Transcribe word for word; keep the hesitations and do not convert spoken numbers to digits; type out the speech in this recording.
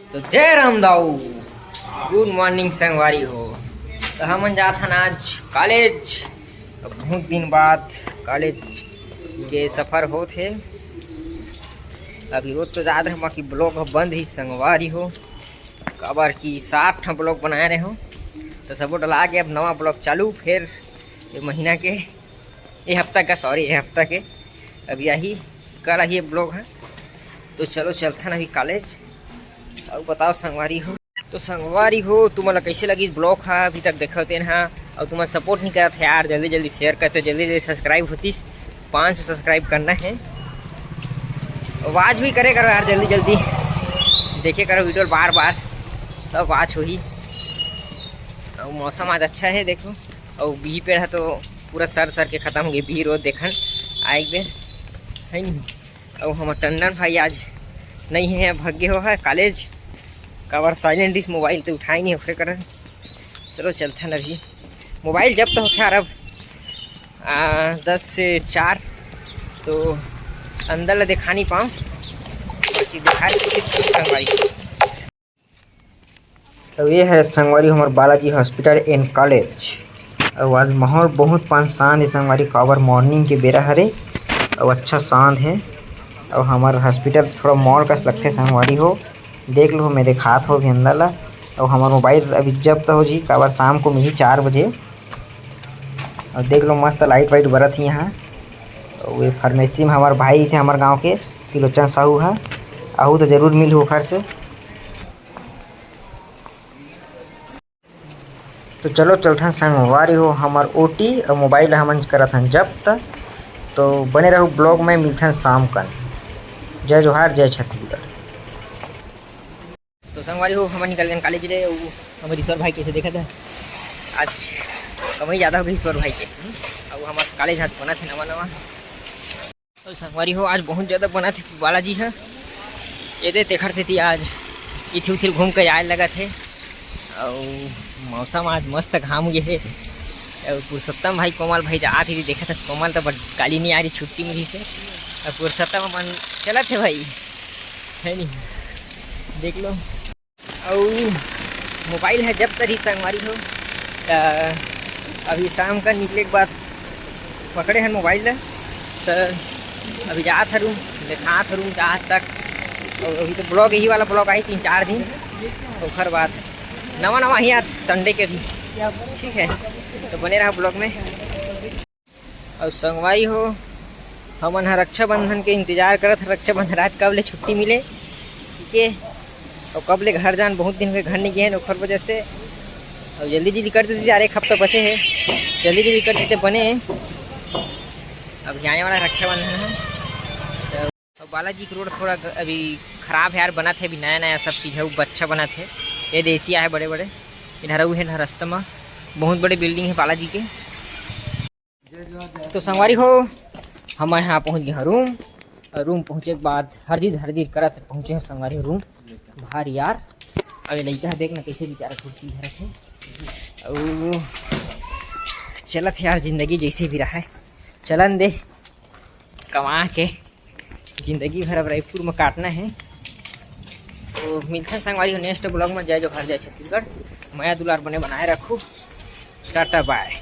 तो जय राम दाऊ, गुड मॉर्निंग संगवारी हो। तो हमन जात हन आज कॉलेज। अब बहुत दिन बाद कॉलेज के सफर होत हे। अभी रोज तो जात रहे, बाकी ब्लॉग ह बंद ही संगवारी हो, काबर कि सात ठन ब्लॉग बनाए रहे हो, तो सबो डला के अब नवा ब्लॉग चालू। फिर ये महीना के, ये हफ्ता का, सॉरी, ये हफ्ता के अभी आही, कल आही ये ब्लॉग ह। तो चलो चलथन अभी कॉलेज। अउ बताओ संगवारी हो, तो संगवारी हो, तुमन ला कैसे लगिस ब्लॉग हा? अभी तक देखो तेन हा, अउ तुमन सपोर्ट नहीं करत हे यार, जल्दी जल्दी शेयर करते, जल्दी जल्दी सब्सक्राइब होतिस, पाँच सौ सब्सक्राइब करना है। आवाज भी करे करो यार, जल्दी जल्दी देखे करो वीडियो बार बार, तब आवाज होही। अउ मौसम आज अच्छा है, देखो, अउ बीही पेड़ है तो पूरा सर सर के खत्म हो गए, बीही रोज देखन आए एक बेर, है नहीं। अउ हमर टंडन भाई आज नहीं है, भग्गे हो है कॉलेज, काबर साइलेंट इस मोबाइल तो उठाए नहीं ओकरे कारण। चलो चलथन अभी, मोबाइल जब्त होथे यार अब, आ, दस से चार, तो अंदर ला दिखा नहीं पाऊँ, बाकी दिखा रही किस किस संगवारी। तो ये है संगवारी हमर बालाजी हॉस्पिटल एंड कॉलेज। अउ आज माहौल बहुत पान शांत है संगवारी, काबर मॉर्निंग के बेरा हरे, अउ अच्छा शांत है। अउ हमर हॉस्पिटल थोड़ा मॉल कस लगथे संगवारी हो, देख लो, मैं दिखात हो भी अंदर ला। अउ हमर मोबाइल अभी जब्त हो जी, काबर शाम को मिली चार बजे। अउ देख लो, मस्त लाइट वाइट बरत ही यहाँ। अउ ये फार्मेसी में हमर भाई थे, हमर गांव के त्रिलोचन साहू हा, आहू तो जरूर मिलहू ओखर से। तो चलो चलथन संगवारी हो, हमर ओटी अउ मोबाइल हमन करत हन जब्त। तो बने रहू ब्लॉग में, मिलथन शाम कन। जय जोहार, जय छत्तीसगढ़। तो संगवारी हो, हमन निकल गए कॉलेज ले, अउ हमर ईश्वर भाई कैसे देखत है, आज कमाई ज्यादा हो गई ईश्वर भाई के। हम्म? अउ हमर कॉलेज हाथ बनत है नवा नवा। अउ संगवारी हो, आज बहुत ज्यादा बनत है बालाजी ह, ये दे तेखर सेती आज इथे उथे घूम के आए लगत है। अउ मौसम आज मस्त घाम गे हे। अउ पुरुषोत्तम भाई, कोमल भाई जात ही देखत है, कोमल तो बड़ काली नहीं आ रही, छुट्टी मिली से। अउ पुरुषोत्तम अपन चलत है भाई, है नहीं, देख लो। अउ मोबाइल है जब्त रही संगवारी हो, त अभी शाम का निकले के बाद पकड़े हैं मोबाइल ला, त अभी जात हरू, लेखात हरू जात तक। अउ अभी तो ब्लॉग, यही वाला ब्लॉग आई तीन चार दिन, ओखर बाद नवा नवा ही आज संडे के भी, ठीक है, तो बने रहा ब्लॉग में। अउ संगवारी हो, हमन ह रक्षाबंधन के इंतजार करत हन, रक्षाबंधन रात कब ले छुट्टी मिले, ठीक है, अउ कब ले घर जान, बहुत दिन हो गए घर नहीं गए हैं ओखर वजह से। अउ जल्दी जल्दी कर देते यार, एक हफ्ता बचे है, जल्दी जल्दी कर देते बने। अभी आने वाला रक्षाबंधन है। अउ बालाजी के रोड थोड़ा ग-, अभी खराब है यार, बनत है अभी नया नया सब चीज है, वो अच्छा बनत है। ये देसी आहे बड़े बड़े, इधर अउ है ना रास्ता में बहुत बड़े बिल्डिंग है बालाजी के। तो संगवारी हो, हम यहाँ पहुँच गए हैं रूम, और रूम पहुँचे के बाद हरदी हरदी करत पहुँचे हैं संगवारी रूम। भार यार, अबे लइका है, देख ना कैसे बेचारा कुर्सी धरत है। अउ चलत है यार, जिंदगी जैसे भी रहा है, चलन दे, कमा के जिंदगी भर अब रायपुर में काटना है। तो मिलते हैं संगवारी हो नेक्स्ट ब्लॉग में। जय जोहार, जय छत्तीसगढ़, मया दुलार बने बनाए रखू, टाटा बाय।